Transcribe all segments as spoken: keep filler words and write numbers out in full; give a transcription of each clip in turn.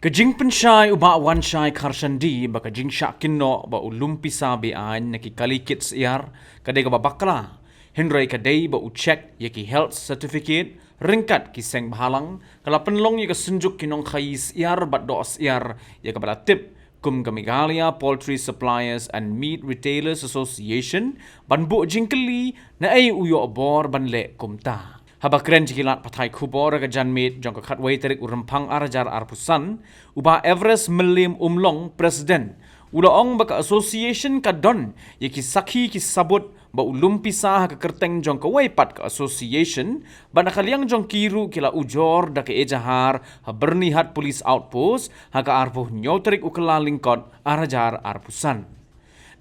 Ka jingpynshai u Bah Wanshai Kharshandy ba ka jingshah kynnoh ba u lum pisa be-aiñ na ki kali kit syiar ka dei kaba bakla, hynrei ka dei ba u check ïa ki health certificate ryngkat ki seng bhalang, ka la pynlong ïa ka Synjuk ki Nongkhaii Syiar bad Doh Syiar, ïa kaba la tip kum ka Meghalaya Poultry Suppliers and Meat Retailers Association, ban buh jingkylli naei u ïoh bor ban leh kumta. Haba kren sha ki lad pathai khubor ha ka janmiet jong ka khatwei tarik u Rymphang ar hajar arphew san, u Bah Everest Mylliem Umlong, President, u la ong ba ka association ka don ïa ki sakhi ki sabut ba u lum pisa ha ka kyrteng jong kawei pat ka association, bad na ka liang jong ki ruh ki la ujor da ka ejahar ha Byrnihat Police Outpost ha ka arphew hynñiew tarik u Kyllalyngkot ar hajar arphew san.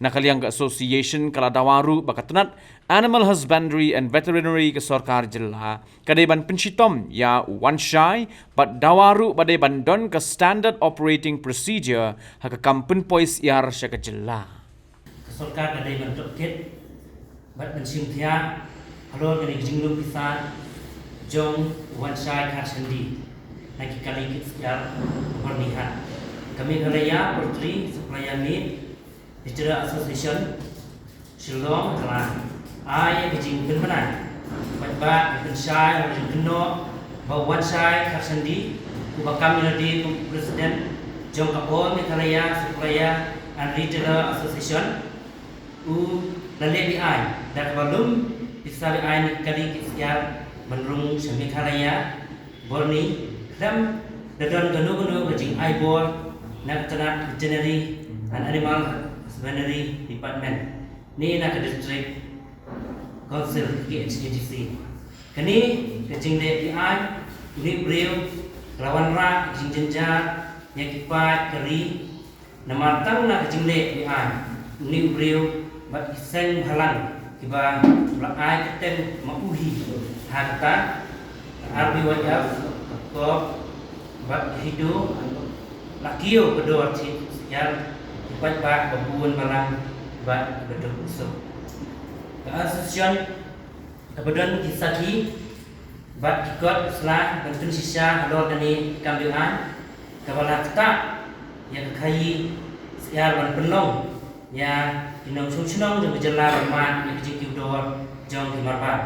Na ka liang ka association ka la dawa ruh ba ka tnat Animal Husbandry and Veterinary ka sorkar jylla ka dei ban pynshitom ïa u Wanshai, bad dawa ruh ba dei ban don ka Standard Operating Procedure ha ka kam pynpoi syiar sha ka jylla. Ka sorkar ka dei ban tohkit bad ban shim khia halor kane ka jinglum pisa jong u Wanshai Kharshandy na ki kali kit syiar ha Byrnihat. Ka Meghalaya Poultry Supplier Meat Retailer Association Shillong ka la ai ka jingpynbna bad ba ka pynshai ha ka jingkynnoh ba u Wanshai Kharshandy, uba kam ïa lade kum u President jong ka All Meghalaya Supplier and Retailer Association, u la leh be-aiñ da kaba lum pisa be-aiñ na ki kali kit syiar ban rung sha Meghalaya, Byrni, khlem da don kano kano ka jingai bor na ka tnat Veterinary and Animal Husbandry Department ne na ka District Council, K H A D C. Kane ka jingleh be-aiñ une u briew ka la wanrah ka jingjynjar ïa ki paid ka ri, namar tang na ka jingleh be-aiñ une u briew bad ki seng bhalang kiba u la ai kyrteng ma u hi ha kata ka R B Y F, ka CORP bad ka HITO, la kiew ka dor thied syiar ki paidbah ba bun balang bad ba duk suk. Ka association kaba don ki sakhi bad ki kot sla ban pynshisha halor kane ka kam be-aiñ, kaba la ktah ïa ka khaii syiar ban pynlong ïa ki nongshong shnong jong ka jylla ban mad ïa ka jingkiew dor jong ki marwei.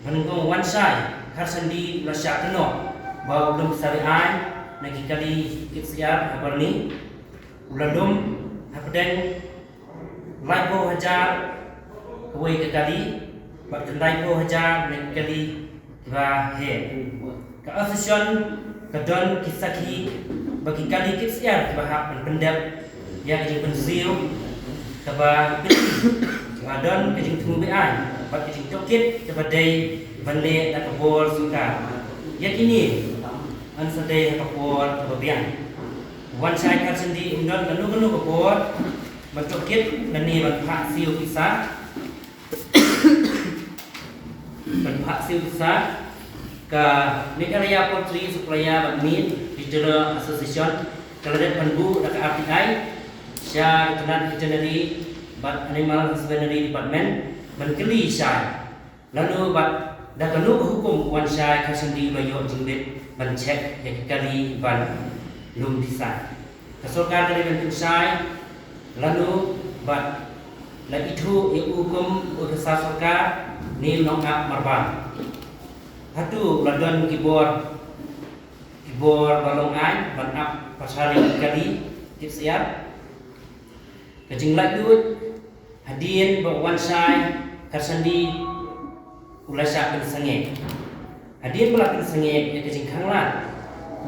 Ba nyngkong u Wanshai Kharshandy u la shah kynnoh ba u lum pisa be-aiñ na ki kali kit syiar ha Byrni, u la lum hapdeng laiphew hajar kawei ka kali bad khyndaiphew hajar na ki kali kiba heh. Ka association ka don ki sakhi ba ki kali kit syiar kiba hap ban pyndep ïa ka jingpynsiew kaba pynlong ba don ka jingthmu be-aiñ bad ka jingtohkit kaba dei ban leh da ka bor sorkar. Ïa kine yn sa dei ha ka por kaba biang. U Wanshai Kharshandy um don kano kano ka bor ban tohkit lane ban phah siew pisa. Ban phah siew pisa, ka Meghalaya Poultry Supplier bad Meat Retailer Association ka la dep ban buh da ka R T I sha ka tnat Veterinary bad Animal Husbandry Department ban kylli shai lano bad da kano ka hukum u Wanshai Kharshandy u la ïoh jingbit ban check ïa ki kali ban lum pisa. Ka sorkar ka dei ban pynshai lano bad la ithuh ïa u kum u officer sorkar ne u nongap marbam. Hato la don ki bor, ki bor ba long aiñ ban ap pyrshah ïa ki kali kit syiar? Ka jinglaitluid, hadien ba u Wanshai Kharshandy u la shah pynsangeh. Hadien ba la pynsangeh ïa ka jingkhang lad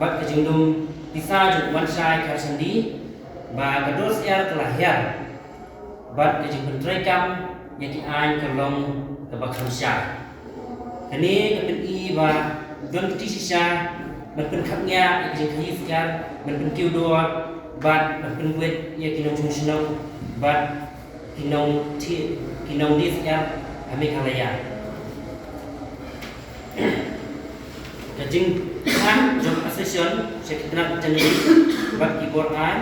bad ka jinglum pisa jong u Wanshai Kharshandy, ba ka dor syiar ka la hiar bad ka jingpyntreikam ïa ki aiñ ka long kaba kham shai. Kane ka pyni ba don ka jingshisha ban pynkhapngiah ïa ka jingkhaii syiar, ban pynkiew dor bad ban pynwit ïa ki nongshong shnong bad ki nongdie, ki nongdie syiar ha Meghalaya. Ka jingthrang jong ka association sha ki tnat veterinary bad ki bor aiñ,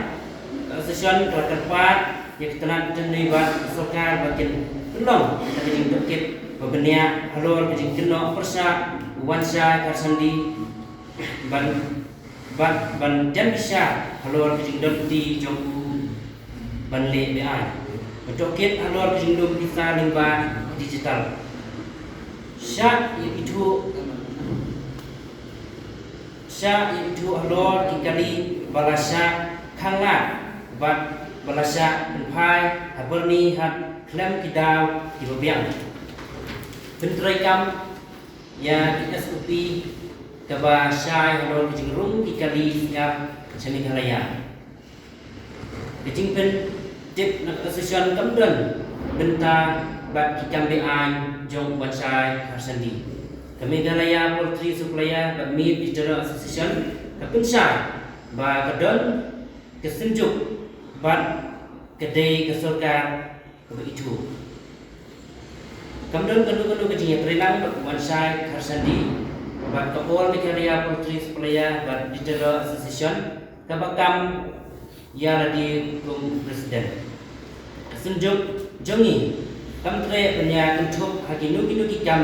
ka association ka la kyrpad ïa ki tnat veterinary bad ka sorkar ba kin pynlong ka jingtohkit ba bniah halor ka jingkynnoh pyrshah u Wanshai Kharshandy ban Bad ban jan bishar halor ka jingdon kti jong u ban leh be-aiñ. Ba tohkit halor ka jinglum pisa lyngba digital. Shah ïa ithuh, shah ïa ithuh halor ki kali ba la shah khanglad bad ba la shah pynphai ha byrni ha khlem ki daw kiba biang. Pyntreikam ïa ki S O P kaba shai halor ka jingrung ki kali syiar sha Meghalaya. Ka jingpyntip na ka association kam don bynta bad ki kam be-aiñ jong u Wanshai Kharsandi. Ka Meghalaya Poultry Supplier bad Meat Retailer Association ka pynshai ba ka don ka synjuk bad ka dei ka sorkar kaba ithuh. Kam don kano kano ka jingïatreilang bad u Wanshai Kharsandi bad ka All Meghalaya Poultry Supplier bad Retailer Association kaba kam ïa lade kum president. Ka synjuk jong ngi kam treh ban ïa kynthup ha kino kino ki kam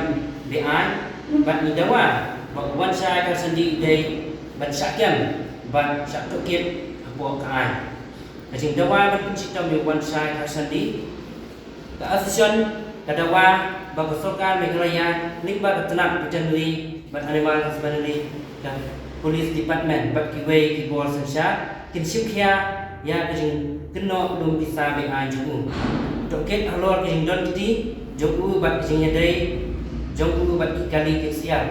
be-aiñ bad ngi dawa ba u Wanshai Kharsandi u dei ban shah kem bad shah tohkit hapoh ka aiñ. Ka jingdawa ban pynshitom ïa u Wanshai Kharsandi. Ka association ka dawa ba ka sorkar Meghalaya lyngba ka tnat veterinary bad animal husbandry, ka police department bad kiwei ki bor synshar kin shim khia ïa ka jingkynnoh lum pisa be-aiñ jong u. Tohkit halor ka jingdon kti jong u bad ka jingïadei jong u bad ki kali ki syiar.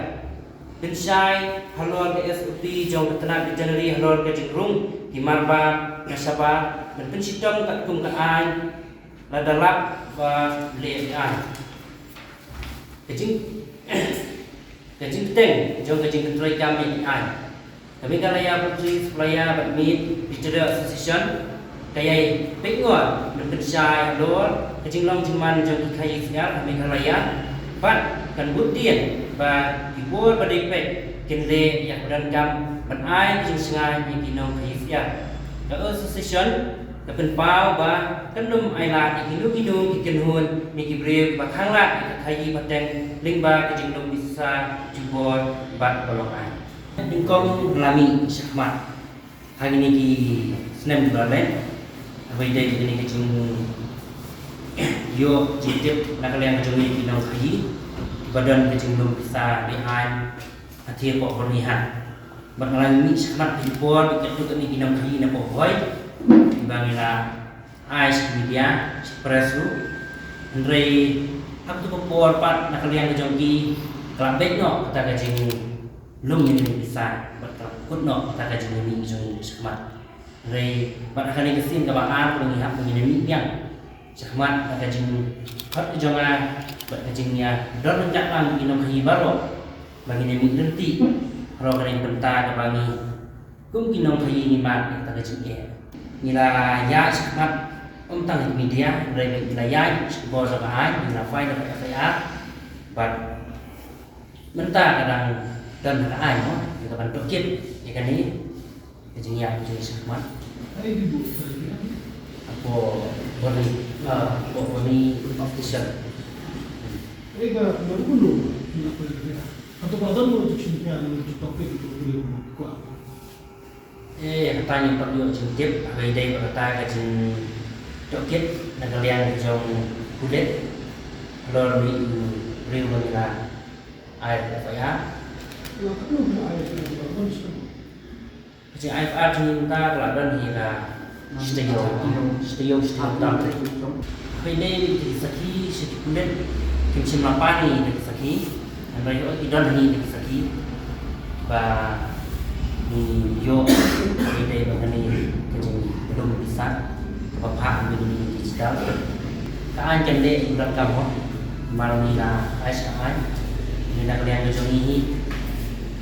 Pynshai halor ka S O P jong ka tnat veterinary halor ka jingrung ki marbar na shabar ban pynshitom katkum ka aiñ lada lap ba leh be-aiñ. Ka jing ka jingteng jong ka jingkyntrei kam ïa ki aiñ. Ka Meghalaya Poultry Supplier bad Meat Retailer Association ka ïai peit ngor ban pynshai halor ka jinglong jingman jong ki khaïi syiar ha Meghalaya bad kan bud dien ba ki bor ba dei peit kin leh ïa ka donkam ban ai ka jingshngaiñ ïa ki nongkhaïi syiar. Ka association ka pynpaw ba kan ym ailad ïa kino kino ki kynhun ne ki briew kiba khanglad ïa ka khaïi pateng lyngba ka jinglum pisa jubor bad ba long aiñ. Nyngkong la mih shakhmat ha kine ki snem kiba la leit, haba ïadei bad kine ki jingïoh jingtip na ka liang ka jong ngi ki nongkhaïi ba don ka jinglum pisa be-aiñ ha thied poh Byrnihat. Bad nga la mih shakhmat ha ki por ba ki ïathuh ïa kine ki nongkhaïi na poh Bhoi kiba ngi la ai sha ki media, sha press ruh. Hynrei ha kato ka por pat na ka liang ka jong ki ka la beit noh kata ka jinglum ïa kine ki pisa bad ka la kut noh kata ka jingmih jong ngi shakhmat. Hynrei bad ha kane ka sien kaba ar kaba ngi hap ba ngin ïa mih biang shakhmat na ka jingkhot ka jong nga bad ka jingïadon ryngkat lang ki nongkhaïi baroh ba ngin ïa mih lynti halor kane ka bynta kaba ngi kum ki nongkhaïi ngi mad ïa kata ka jingeh. Ngi la ïaid shakhmat ym tang ha ki media hynrei ngi la ïaid sha ki bor jong ka aiñ, ngi la file ïa ka F I R bad mynta ka dang don ha ka aiñ mo, ïa ka ban tohkit ïa kane ka jingïaid ka jong ngi shakhmat. Hapoh Byrni, ah, hapoh Byrni Office Station. Eh, kata ngim pat ïoh jingtip haba ïadei bad kata ka jingtohkit na ka liang ka jong u pulit halor une u briew ba ngi la ai F I R. Ka jing ai F I R jong ngi mynta ka la don hi ka shi taïew, shi taïew, shi taïew tam. Hynrei ïa ki sakhi sha ki pulit kim shym la pan ïa ki sakhi. Hynrei ïoh ki don hi ïa ki sakhi ba ngi ïoh ïa kane ka jinglum pisa kaba phah ïa kane ka digital. Ka aiñ kan leh ïa u donkam mo. Namar ngi la ai sha ka aiñ, ngi na ka liang ka jong ngi hi.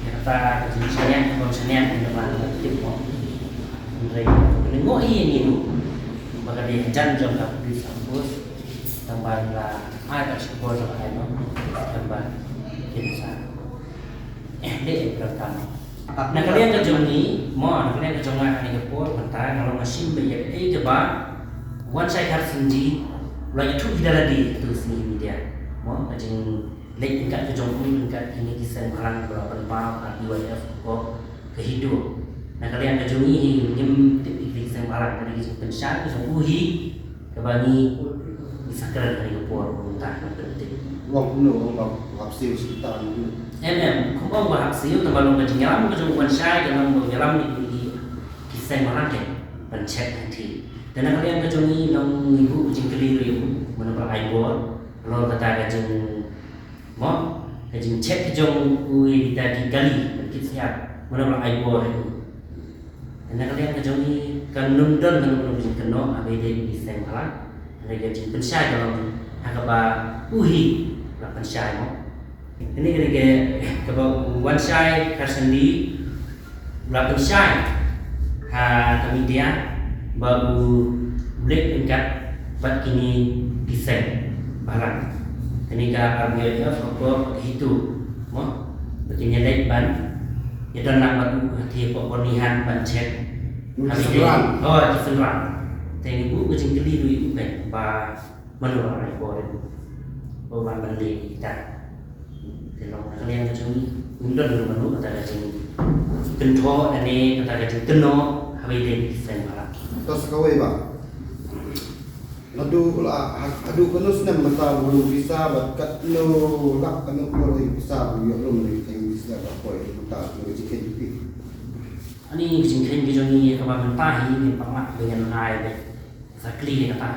Ïa kata ka jingshaniah ka bym shaniah ngi la tip mo. Hynrei ka lyngngoh ïa ngi ruh ba ka dei hajan jong ka police outpost. Tang ba ngi la ai ka shibor jong ka aiñ mo, tang ba kin sa leh ïa ka kam. Na ka liang ka jong ngi mo, na ka liang ka jong nga ha kane ka por mynta nga long nga shim ba ïa kaei kaba u Wanshai Kharsandi u la ïathuh hi da lade ha kato ka sngi media mo, ka jingleit ryngkat ka jong u ryngkat kine ki seng bhalang ba la pynpaw ha B Y F ko ka HITO. Na ka liang ka jong ngi hi ngim tip ïa ki seng bhalang, ka dei ka jingpynshai ka jong u hi kaba ngi, ngi sa kren ha kane ka por mynta, ngi pyntip. Ong kumno, ong ba hap siew shi ta ngi. Em, em, kum ong ba hap siew, tang ba long ka jingïalam ka jong u Wanshai, ka long ba ïalam ïa ki, ki seng bhalang, ban check hangtei. Te na ka liang ka jong ngi long ngi buh ka jingkylli ruh ïa u, mano ba la ai bor, halor kata ka jing Mo, ka jingcheck ka jong u ïa kita ki kali, ban kit syiar, mano ba la ai bor ïa u. Te na ka liang ka jong ngi kan ym don kano kano ka jingkynnoh haba ïadei bad ki seng bhalang. Hynrei ka jingpynshai ka long ha kaba u hi la pynshai mo. Kane ka dei kaba u Wanshai Kharsandi u la pynshai ha ka media ba u leh ryngkat bad kine ki seng bhalang. Kane ka R B I F hapoh Hitu, mo, ba kin ïaleit ban ïadon lang bad u ha ki hapoh Byrnihat ban check. Ki synran. Oh, ki synran. Te ngi buh ka jingkylli ruh ïa u, kan, ba mano ba la ai bor ïa u ba u wan ban leh ïa kita. Te long na ka liang ka jong ngi, ngim don ruh mano kata ka jingkynthoh lane kata ka jingkynnoh haba ïadei bad ki seng bhalang. To sa kawei ba, naduh la, ha, haduh kano snem mynta ba u rung pisa bad katno lak, katno klur ïa ki pisa ba u ïoh lum na ki seng bhalang ba poi mynta, na ka jingkheiñ jong phi? Ani, ka jingkheiñ ka jong ngi kaba mynta hi ngim pat lah ban ai beit exactly kata.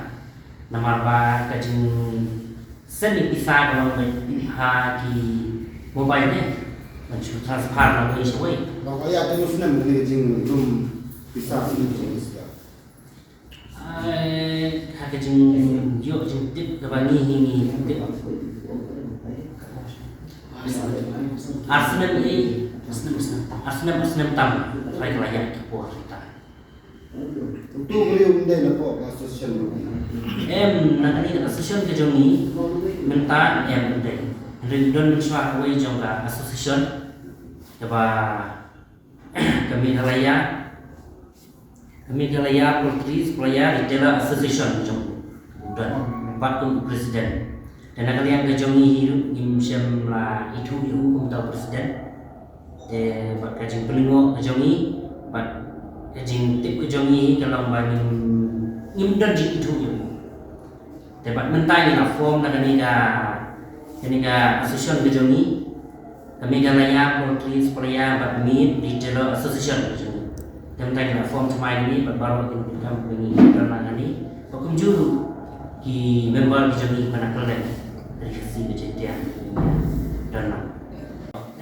Namar ba ka jingsend ïa ki pisa ka long beit ha ki mobile, ne ban shu transfer na wei sha wei. Ba ka ïa kano snem kane ka jinglum pisa kane ka jingpisa? Ai, ha ka jingïoh jingtip kaba ngi hi ngi tip, ar snem, eh, ar snem, ar snem tam, trai ka la ïaid ka por ta. Uto u briew um dei na poh ka association ruh? Em, na kane ka association ka jong ngi mynta em, um dei. Hynrei don mynshuwa kawei jong ka association kaba ka Meghalaya, ka Meghalaya Poultry Supplier Retailer Association jong u, u don bad kum u president. Te na ka liang ka jong ngi hi ruh ngim shym la ithuh ïa u kum uta u president. Te bad ka jingpyllungoh ka jong ngi bad ka jingtip ka jong ngi hi ka long ba ngim, ngim don jingithuh ïa u. Te bad mynta ngi la form na kane ka, kane ka association ka jong ngi, ka Meghalaya Poultry Supplier bad Meat Retailer Association ka jong ngi. Te mynta ngi la form thymmai kane bad baroh ki nongtrei kam ka jong ngi ki don lang kane. Bad kumjuh ruh ki member ki jong ngi kiba na kylleng, ka ri Khasi, ka Jaintia, don lang.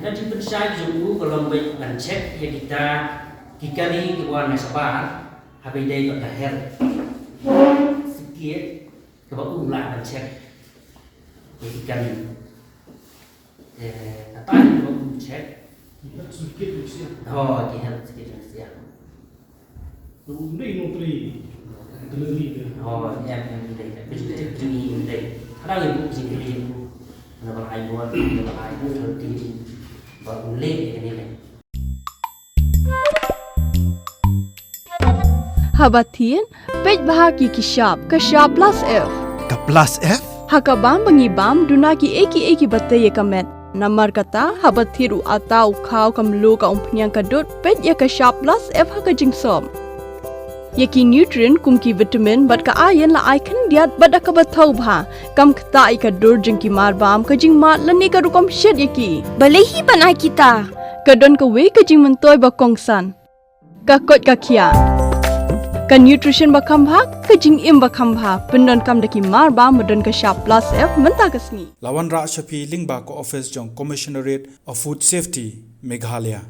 Ka jingpynshai ka jong u ka long beit ban check ïa kita ki kali kiba wan na shabar haba ïadei bad ka health certificate. Kaba u lah ban check ïa ki kali. Eh, kata hi kaba u check. Ki health certificate jong ki syiar. Oh, ki health certificate jong ki syiar. To u dei nongtrei veterinary te. Oh, em, em, u dei. Ka jingtip jong ngi u dei. Haba ngi buh jingkylli ïa u, naba ai bor, naba ai authority ba un leh ïa kane. Haba thied, peit bha ïa ki shap, ka shap plus F. Ka plus F? Ha ka bam ba ngi bam, duna kiei kiei kiba tei ïa ka met. Namar kata, haba thied u atta, u khaw, ka mluh, ka umphniang, ka dud, peit ïa ka shap plus F ha ka jingsop. Ïa ki nutrient kum ki vitamin bad ka iron la ai khyndiat bad da kaba thaw bha. Kam ktah ïa ka dur jong ki marbam, ka jingmad lane ka rukom shet ïa ki. Balei hi ban ai kita? Ka don kawei ka jingmyntoi ba kongsan. Ka koit ka khiah. Ka nutrition ba kham bha, ka jingim ba kham bha. Pyndonkam da ki marbam ba don ka shap plus F mynta ka sngi. La wanrah sha phi lyngba ka office jong Commissionerate of Food Safety, Meghalaya.